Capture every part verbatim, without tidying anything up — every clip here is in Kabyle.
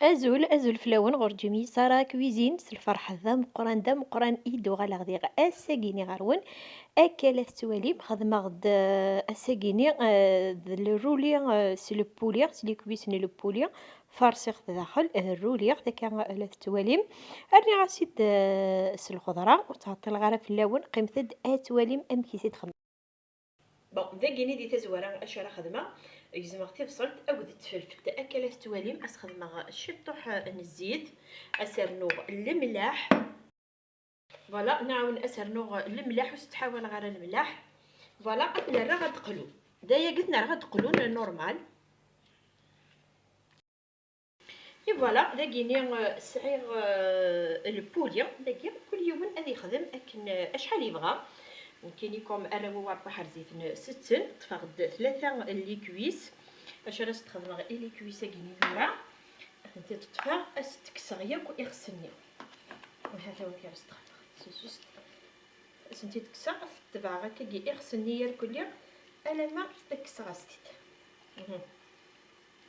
Azul, azul fell-awen, ɣur Jimmy Sara Cuisine, s lferḥ d ameqqran, d ameqqran i d-uɣaleɣ diɣ ass-agi-ni ɣer-wen. Akka la tettwalim, xedmeɣ-d, eh, ass-agi-ni, eh, d le rouli, eh, s le poulet, s les cuisses n le poulet, farṣiɣ-t daxel, eh, rruliɣ-t, akka la tettwalim. Rniɣ-as-id, eh, s lxeḍra, ur ttɛeṭṭileɣ ara fell-awen, qqimet-d ad twalim amek i t-id-xedmeɣ. Bon, dagini di tazwara acu ara xedmeɣ, gezmeɣ tibṣelt akked tfelfelt, akka la tettwalim, ad s-xedmeɣ ciṭṭuḥ n zzit, ad s-rnuɣ lemlaḥ. Voilà, nɛawen ad s-rnuɣ lemlaḥ, ur s-ttḥawaleɣ ara lemlaḥ. Voilà, ad t-nerr ad d-teqlu. D ayagi i t-nerr ad d-teqlu, normal. Et voilà, dagini, euh, sɛiɣ, euh, le poulet, dagi kul yiwen ad yexdem akken, euh, acḥal yebɣa. Nekkini comme arraw-iw ṛebbaḥ ar ziten setten, ṭṭfeɣ-d tlata n les cuisses. Acu ara s-d-xedmeɣ i les cuisses-agi-ni tura? Ad tent-id-ṭṭfeɣ, ad s-d-kkseɣ yakk ixes-nni. Hata wamek ara s-d-xedmeɣ. C'est juste. Ad tent-id-kkseɣ, ad tent-tebɛeɣ akkagi ixes-nni irkelli, alamma kkseɣ-as-t-id. Mhm.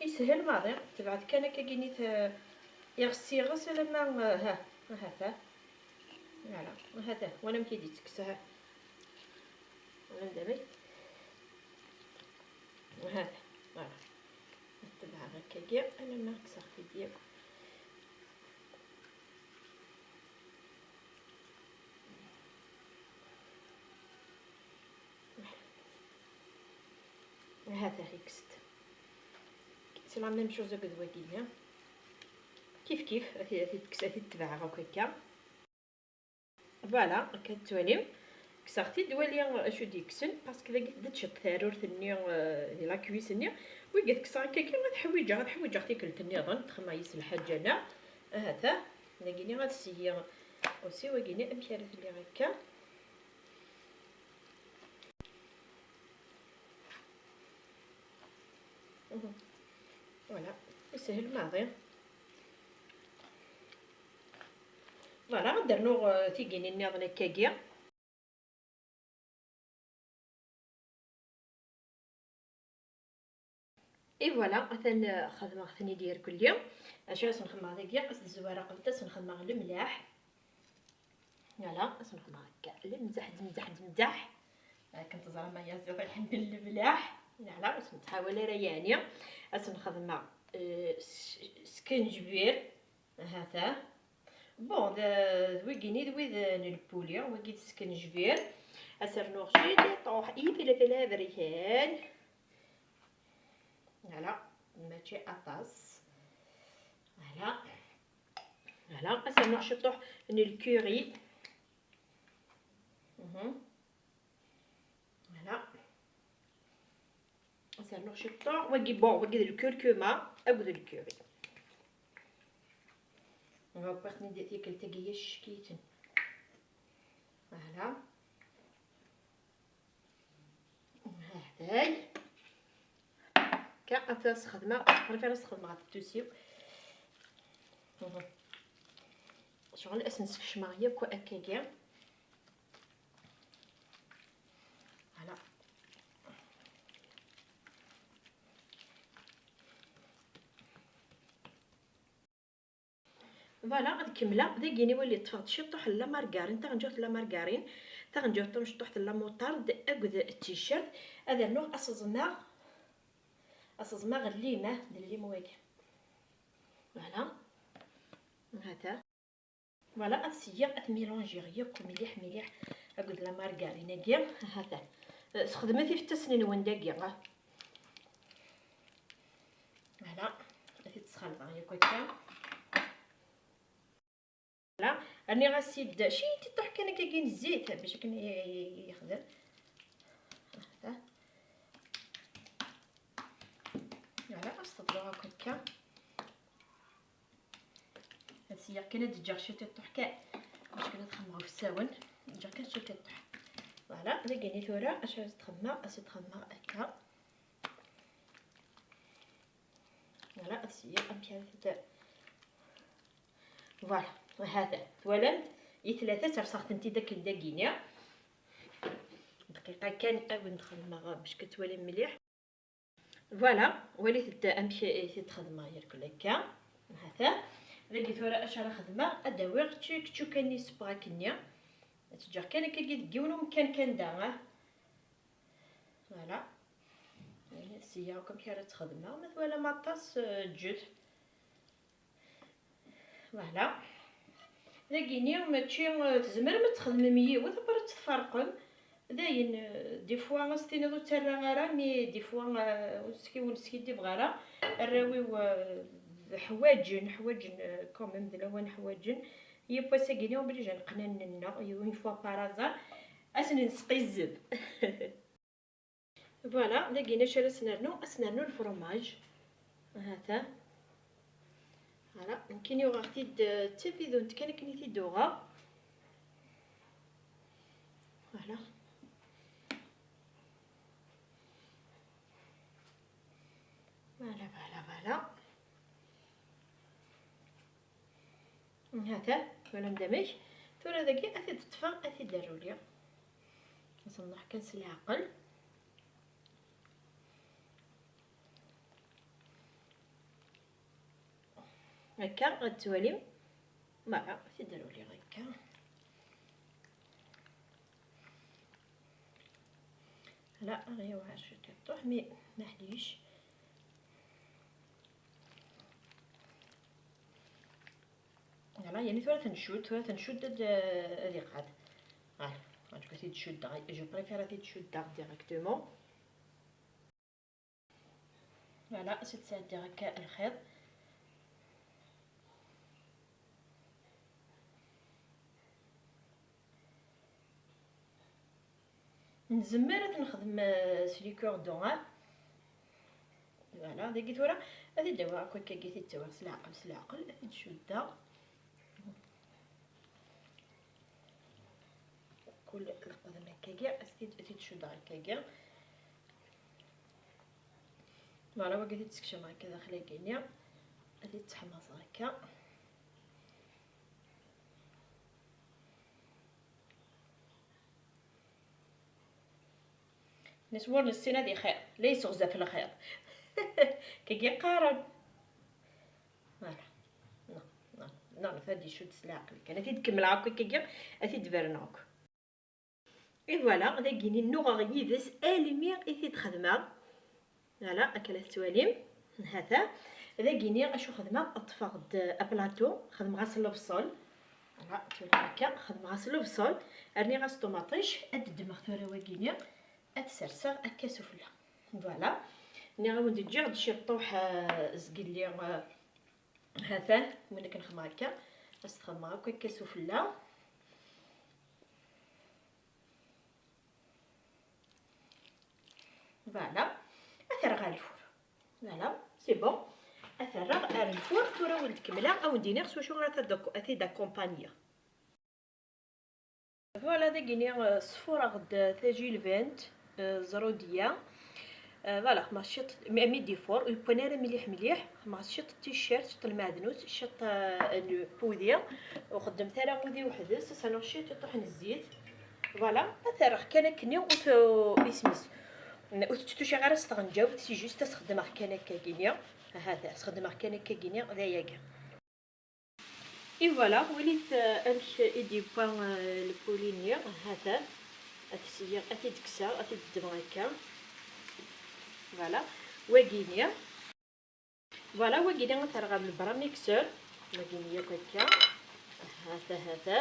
Yeshel maḍi, tebɛed kan akka ginit, eh, iɣes s iɣes alamma, eh, ha, ha, ha. Voilà, ha, ha, wala amek i d-ittekkes, ha. Wala d amek. Ha, voilà. Tebɛeɣ akkagi alamma kkseɣ-t-id yakk. Hata kkset. C'est la même chose akked wagi-nni. Kif kif, ad t-, ad t-, ad t-tebɛeɣ akk akka. Voilà, akka tettwalim. Kkseɣ-t-id, wali acu d-yekksen, parce que dagi tedda tcekk tarurt-nni, euh, di la cuisse-nni. Wigi ad kkseɣ akka, akka ad ḥwiǧeɣ, ad ḥwiǧeɣ tikkelt nniḍen, txemma yis lḥaǧa-nneɣ. Ahata, dagini ad syiɣ aussi wagini amek ara tili akka. Mhm. Voilà, yeshel maḍi. Voilà, ad d-rnuɣ, euh, tigini nniḍen akkagi. Et voilà, atan, euh, xedmeɣ-ten-id irkelli. Acu ara sen-xedmeɣ dagi? Ad s-d-zwareɣ qbel ad sen-xedmeɣ lemlaḥ. Voilà, ad sen-xedmeɣ akka lemzaḥ, d mzaḥ, d mzaḥ. Akken teẓram ay aziḍ iḥemmel lemlaḥ. Voilà, ur sen-ttḥawal ara yeɛni. Ad sen-xedmeɣ, euh, s-, skenjbir. Hata. Bon, d, d wigini d wid n lpuli, wigi d skenjbir. Ad s-rnuɣ ciṭuḥ ifilfil aberkan. Voilà, mačči aṭas. Voilà. Voilà, ad s-rnuɣ ciṭuḥ n lkuri. Mhm. Voilà. Ad s-rnuɣ ciṭuḥ. Wagi, bon, wagi d lkurkuma akked lkuri. Wwiɣ-ten-id tikkelt-agi ccekk-iten. Voilà. Hatayi. Ka, ad as-xedmeɣ, qrib ara as-xedmeɣ ɣef tusi-w. Ccɣel ad sen-skecmeɣ yakk akkagi. Voilà. Voilà, ad kemmleɣ. Dagini wali ṭṭfeɣ-d ciṭuḥ n la margarine, taɣenǧawt n la margarine, taɣenǧawt tamecṭuḥt n la moutarde akked t-shirt. Ad rnuɣ aseẓmeɣ, aseẓmeɣ n lima, d llim wagi. Voilà. Hata. Voilà, ad syiɣ, ad t-mélangiɣ yakk mliḥ, mliḥ akked la margarine-agi. Hata. Sxedmet ifettasen-nwen dagi. Voilà, ad t-id-sxelḍeɣ yakk akka. Voilà, rniɣ-as-id ciṭuḥ kan akkagi n zzit bac akken i, i, i yexdem. Hata. Voilà, ad s-teḍluɣ akk akka. Ad syiɣ kan ad ǧǧeɣ ciṭuḥ kan. Bac kan ad xemmeɣ ufsawen. Ǧǧeɣ kan ciṭuḥ. Voilà, dagini tura acu ad s-txemmeɣ, ad s-txemmeɣ akka. Voilà, ad syiɣ amek ara t-, voilà, hata, twalam, i tlata serseɣ-tent-id akken dagini. Dqiqa kan, ad wen-d-xedmeɣ bac kan twalim mliḥ. Voilà, walit-d amek i t-id-xedmeɣ yerkel akka. Hata, dagi tura acu ara xedmeɣ, ad d-awiɣ ččik ččukan-nni, ssebɣak-nni. Ad t-ǧǧeɣ kan akkagi deg yiwen umkan kan da, ah. Voilà. Sya akk amek ara tt-xedmeɣ, ma twalam aṭas, eh, ǧǧet. Voilà. Dagini mačči, eh, tzemrem ad txedmem yiwet, après ad tt-tferqem. Dayen, eh, des fois ad s-tiniḍ ur ttarraɣ ara, mais des fois, eh, ur ski-, ur neskiddibeɣ ara. Arraw-iw, eh, ḥwaǧen, ḥwaǧen, eh, quand même d lawan ḥwaǧen. Yiwwas-agi-ni obligé ad neqqen allen-nneɣ, une fois par hasard, ad sen-nesqizzeb. Voilà, dagi acu ara s-nernu? Ad s-nernu lefrumaj. Hata. Voilà, nekkini uɣeɣ-t-id, eh, d tabidunt kan akken i t-id-uɣeɣ. Voilà. Voilà, voilà, voilà. Hata, twalam d amek. Tura dagi ad t-id-ṭṭfeɣ, ad t-id-rruliɣ. Ẓemmeɣ kan s leɛqel. Akka, ad twalim. Voilà, ad t-id-rruliɣ akka. Voilà, ad yewɛer cwiṭ yeṭṭuḥ, mais maḥlic. Voilà, yani tura tencudd, tura tencudd ad, ad iqɛed. Voilà, ad t-id-cuddeɣ, je préfère ad t-id-cuddeɣ directement. Voilà, ad t-sɛeddiɣ akka lxiḍ. Nzemmer ad t-nexdem, eh, s les cœurs d'or, ah. Voilà, dagi tura ad t-id-awiɣ akk akkagi, ad t-id-awiɣ s leɛqel, s leɛqel, ad t-id-cuddeɣ. Kul leqdem akkagi, ad t-id-, ad t-id-cuddeɣ akkagi. Voilà, wagi ad t-id-sekcmeɣ akka daxel-agi-nni, ad t-id-ttḥemmaẓeɣ akka. Neswa ur nessin ad ixir, la yesseɣzaf lxir. Kagi qqaren. Voilà. Non, non, non, ad icudd s leɛqel kan. Ad t-id-kemmleɣ akk akkagi, ad t-id-berneɣ akk. Et voilà, dagini nnuɣeɣ yid-s almi i t-id-xedmeɣ. Voilà, akka la tettwalim. Hata. Dagini acu xedmeɣ? Ṭṭfeɣ-d aplaṭu, xedmeɣ-as lebṣel. Voilà, tettwalim akka, xedmeɣ-as lebṣel, rniɣ-as ṭumaṭic, ad d-ddmeɣ tura wagini, ad t-serseɣ akka sufella. Voilà. Nniɣ-awen-d ǧǧiɣ-d ciṭṭuḥ, eh, zgelli, eh, hatan, win akken xedmeɣ akka, ad s-t-xedmeɣ akk akka sufella. Voilà. Ad t-rreɣ ɣer lfur. Voilà, c'est bon. Ad t-rreɣ ɣer lfur, tura ad wen-d-kemmleɣ, ad wen-d-iniɣ s wacu ara t-ad-, ad t-id-accompagneɣ. Voilà, dagini, euh, sfureɣ-d tajilbant, euh, ẓrudiya. Euh, voilà, xedmeɣ ciṭ, mi, mi d-ifuṛ, ur yewwan ara mliḥ mliḥ. Xedmeɣ ciṭ n ticcert, ciṭ n lmeɛdnut, ciṭ, euh, n wudi. Ur xeddmet ara udi weḥd-s, ad s-rnuɣ ciṭ, ciṭuḥ n zzit. Voilà, ad t-rreɣ kan akkenni, ur t-, isem-is, ur t-tttuciɣ ara s tɣenǧawt, c'est juste ad s-xeddmeɣ kan akkagini. Ahat, ad s-xeddmeɣ kan akkagini, d ayagi. Et voilà, walit, euh, amek i d-yewwa, euh, lpuli-nni. Hata, ad t-seyyiɣ, ad t-id-kkseɣ, ad t-id-ddmeɣ akka. Voilà, wagini. Voilà, wagini ad t-rreɣ ɣer lbra mixeur. Wagini yakk akka. Hata, hata.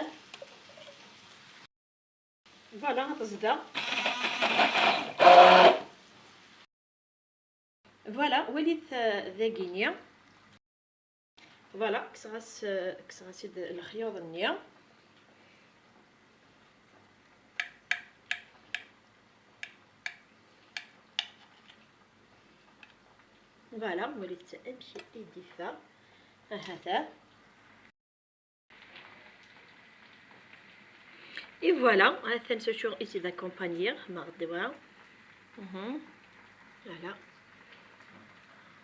Voilà, ad ẓdeɣ. Voilà, walit, euh, dagini. Voilà, kkseɣ-as, euh, kkseɣ-as-id lexyuḍ-nni. Voilà, walit amek i d-iffeɣ. Ahata. Et voilà, atan s acu i t-id-accompagneɣ, ma ɣ-d-iwa. Mhm. Voilà.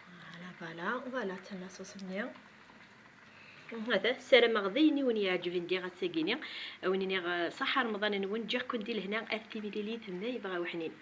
Voilà, voilà, voilà, atan la sauce-nni. Mhm, hata, ssarameɣ d ayen i wen-iɛeǧben diɣ ass-agi-ni. A wen-iniɣ, eh, ṣaḥa Remḍan-nwen, ǧǧiɣ-ken di lehna ar timlilit ma yebɣa uḥnin.